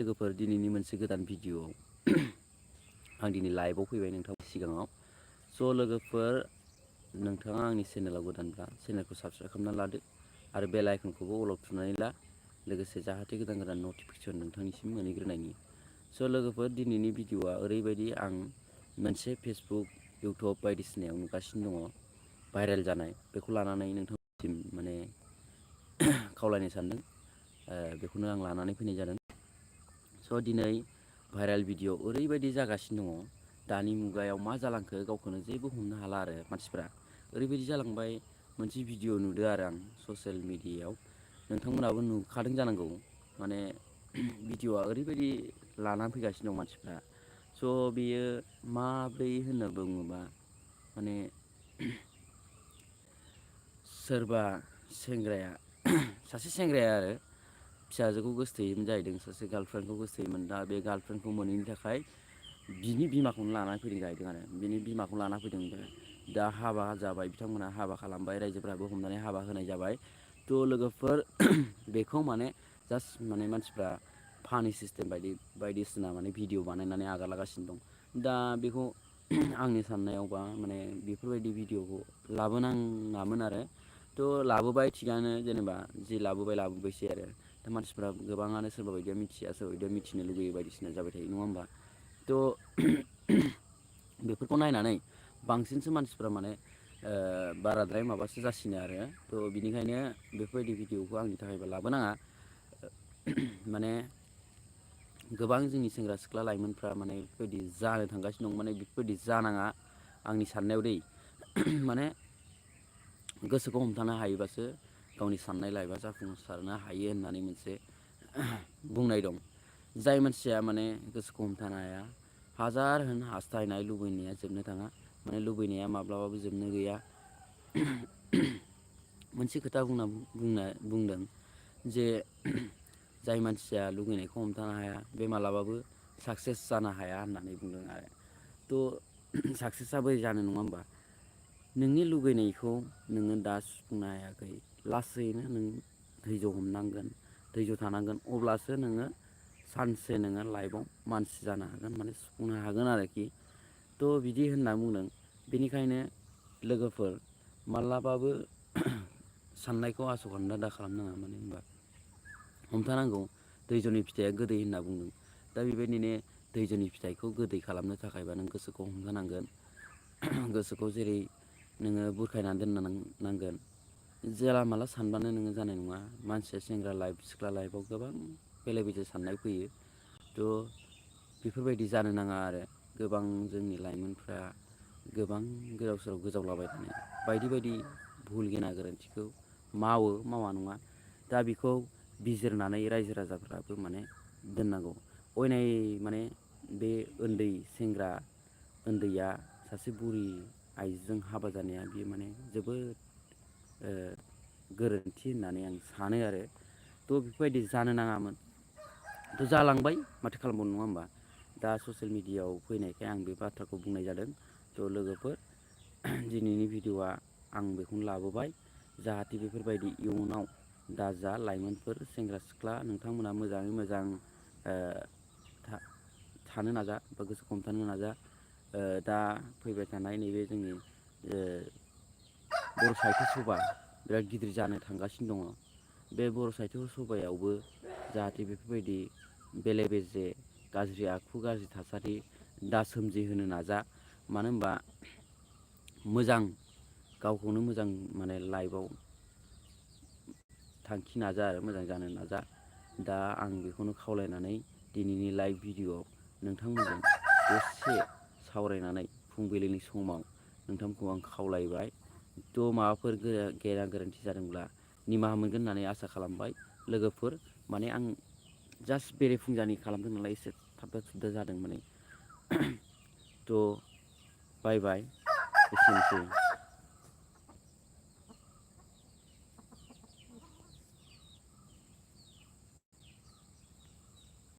लोगोफोर दिनैनि मोनसे गोदान भिडिअ'आव आं दिनै लाइभआव फैबाय नोंथांनि सिगाङाव। स' लोगोफोर नोंथाङा आंनि चेनेलाव गोदानब्ला चेनेलखौ साबस्क्राइब खालामना लादो आरो बेल आइकनखौबो अलाव थुनानै ला, लोगोसे जाहाथे गोदान गोदान नटिफिकेसन नोंथांनिसिम मोनहैग्रोनायनि। स' लोगोफोर दिनैनि भिडिअ'आ ओरैबायदि, आं मोनसे फेसबुक इउटुब बायदिसिनायाव नुगासिनो दङ भाइरेल जानाय, बेखौ लानानै नोंथांनिसिम माने खावलायनो सानदों। बेखौनो आं लानानै फैनाय जादों। स' दिनै भाइरेल भिडिअ ओरैबायदि जागासिनो दङ, दानि मुगायाव मा जालांखो गावखौनो जेबो हमनो हाला आरो मानसिफ्रा। ओरैबायदि जालांबाय, मोनसे भिडिअ नुदों आरो आं ससियेल मिडियायाव, नोंथांमोनाबो नुखादों जानांगौ। माने भिडिअआ ओरैबायदि लानानै फैगासिनो दं मानसिफ्रा। स' बेयो माब्रै होनना बुङोबा, माने सोरबा सेंग्राया सासे सेंग्राया आरो फिसाजोखौ गोसथोयोमोन जाहैदों, सासे गार्लफ्रेन्डखौ गोसथोयोमोन। दा बे गार्लफ्रेन्डखौ मोनैनि थाखाय बिनि बिमाखौनो लानानै फैदों जाहैदों आरो बिनि बिमाखौ लाना फैदों। दा हाबा जाबाय, बिथांमोनहा हाबा खालामबाय, रायजोफ्राबो हमनानै हाबा होनाय जाबाय। थ' लोगोफोर बेखौ माने जास्ट माने मानसिफ्रा फानि सिस्टेम बायदिसिना माने भिडिअ बानायनानै आगारलागासिनो दं। दा बेखौ आंनि साननायावबा माने बेफोरबायदि भिडिअखौ लाबोनाङामोन आरो। थ' लाबोबाय थिगानो, जेनेबा जि लाबोबायसै आरो। दा मानसिफ्रा गोबाङानो सोरबा बायदिया मिथिया, सोरबा बायदिया मिथिनो लुगैयो, बायदिसिना जाबाय थायो, नङा होमबा? थ' बेफोरखौ नायनानै बांसिनसो मानसिफ्रा माने बाराद्राय माबासो जासिनो आरो। थ' बिनिखायनो बेफोरबायदि भिडिअखौ आंनि थाखायबा लाबोनाङा। माने गोबां जोंनि सेंग्रा सिख्ला लाइमोनफ्रा माने बेफोरबायदि जानो थांगासिनो दं, माने बेफोरबायदि जानाङा आंनि साननायाव दै। माने गोसोखौ हमथानो हायोबासो गावनि साननाय लाइफआ जाफुंसारनो हायो होननानै मोनसे बुंनाय दं। जाय मानसिया माने गोसोखौ हमथानो हाया, हाजार होन हास्थायनाय लुबैनाया जोबनो थाङा, माने लुबैनाया माब्लाबाबो जोबनो गैया। मोनसे खोथा बुंदों जे जाय मानसिया लुगैनायखौ हमथानो हाया, बे मालाबाबो साक्सेस जानो हाया होननानै बुंदों आरो। थ' साक्सेसआ बोरै जानो, नङा होमबा? नोंनि लुगैनायखौ नोङो दा सुफुंनो हायाखै, लासैनो नों धैज' हमनांगोन, धैज' थानांगोन, अब्लासो नोङो सानसे नोङो लाइफआव मानसि जानो हागोन, माने सुफुंनो हागोन आरोखि। थ' बिदि होनना बुंदों। बेनिखायनो लोगोफोर माब्लाबाबो साननायखौ आसखान्दा दा खालामनाङा, मानो होनबा हमथानांगौ। धैज'नि फिथाइया गोदै होनना बुंदों। दा बेबायदिनो धैज'नि फिथाइखौ गोदै खालामनो थाखायबा नों गोसोखौ हमथानांगोन। गोसोखौ जेरै नोङो बुरखायनानै दोननांगोन। जेला माला सानबानो नोङो जानाय नङा। मानसिया सेंग्रा लाइफ, सिख्ला लाइफआव गोबां बेले बेजे साननाय फैयो। थ' बेफोरबायदि जानो नाङा आरो। गोबां जोंनि लाइमोनफ्रा गोबां गोदाव सोराव गोजावलाबाय थानाय बायदि बायदि भुल गेना गोरोन्थिखौ मावा नङा। दा बेखौ बिजिरनानै रायजो राजाफ्राबो माने दोननांगौ। अयनाय माने बे उन्दैया सासे बुरि आइजोजों हाबा जानाया, बियो माने जोबोद गोरोन्थि होननानै आं सानो आरो। थ' बेफोरबायदि जानो नाङामोन। थ' जालांबाय, माथो खालामबावनो, नङा होमबा? दा ससियेल मिडियाआव फैनायखाय आं बे बाथ्राखौ बुंनाय जादों। थ' लोगोफोर दिनैनि भिडिअ'आ आं बेखौनो लाबोबाय, जाहाथे बेफोरबायदि इयुनाव दाजा। लाइमोनफोर, सेंग्रा सिख्ला, नोंथांमोना मोजाङै मोजां थानो नाजा बा गोसोखौ हमथानो नाजा। दा फैबाय थानाय नैबे जोंनि बर' साहित्य सभा बिराद गिदिर जानो थांगासिनो दङ। बे बर' साहित्य सभायावबो जाहाथे बेफोरबायदि बेले बेजे, गाज्रि आखु, गाज्रि थासारि दा सोमजिहोनो नाजा। मानो होनबा मोजां, गावखौनो मोजां माने लाइफआव थांखि नाजा आरो मोजां जानो नाजा। दा आं बेखौनो खावलायनानै दिनैनि लाइभ भिडिअ'आव नोंथांमोनजों दसे सावरायनानै फुंबिलिनि समाव नोंथांखौ आं खावलायबाय। थ' माबाफोर गेना गोरोन्थि जादोंब्ला निमाहा मोनगोन होननानै आसा खालामबाय। लोगोफोर माने आं जास्ट बेरेफुंजानि खालामदों नालाय, एसे थाबथा थुबदा जादों माने। थ' बाय बाय, एसेनोसै।